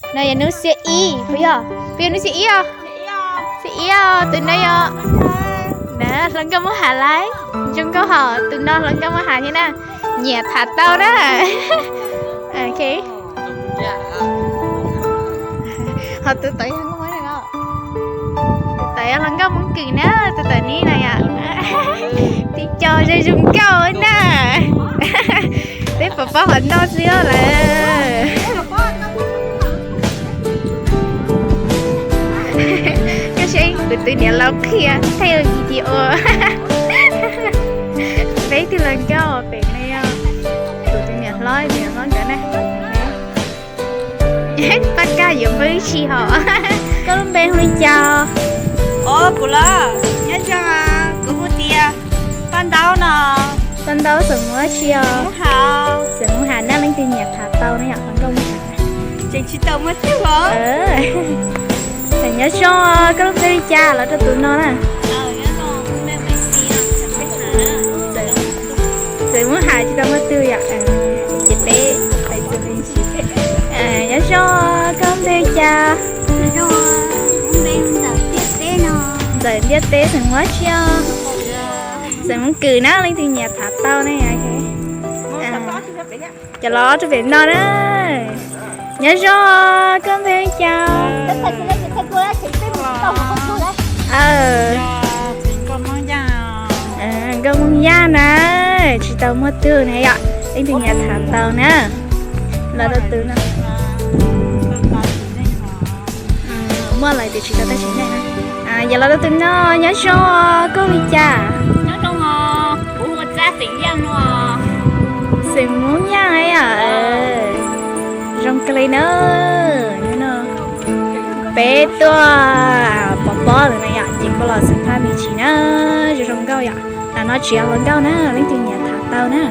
No yog hnub xiab ib puas yog? Puas yog hnub xiab ib os? Xiab ib os, tus no yog, na, hluas nkauj Hmoob Ham lawm. Zoo nkauj hos, tus no hluas nkauj Hmoob Ham thiab na. Nyiam tham tau na. Ok. Ho tus tod yog hluas nkauj Moos Kws na, tus tod ni na yom. Tib co zoo zoo nkauj na. Peb pov pob qhov no xwb lawm. Koj saib kuv tus niam laus qhia thaij video. Peb tug hluas nkauj pem no yog kuv tus niam hlob, niam hlob nkawd na. Paj Kab yuav npawb ib tsi hos. Koj lub npe hu li cas? Kuv los nyob zoo, kuv hu tias Paj Ntaub no. Paj Ntaub xeem Hmoob tsi os? Xeem Hmoob Ham na, leej twg nyiam tham tau na yom, hluas nkauj Hmoob Ham. Tseem tsis tau muaj twg os. Nyob zoo, koj lub npe li cas los rau tus no na? Txawm muab hais tsis tau muaj twg yom. Ces peb, nyob zoo, koj lub npe li cas? Ntxawm Ntiaj Teb xeem Hmoob tsi os? Xeem Moos Kws na, leej twg nyiam tham tau ne. Cov los rau pem no na. Nyob zoo, koj npe li cas? Nkauj Hmoob Yaj na, tsis tau muaj twg na yom, leej twg nyiam tham tau na. Los rau tus no. Muaj lawm tias tsis tau tag sim neej na. Yog los rau tus no, nyob zoo, koj li cas? Xeem Hmoob Yaj yom. Zoo kawg li na. Peb tuaj pov pob ntawm no yom, ces koj los xeem phaj me ntsis na, zoo zoo nkauj yom. Tam no tsis yog hluas nkauj na, leej twg nyiam tham tau na.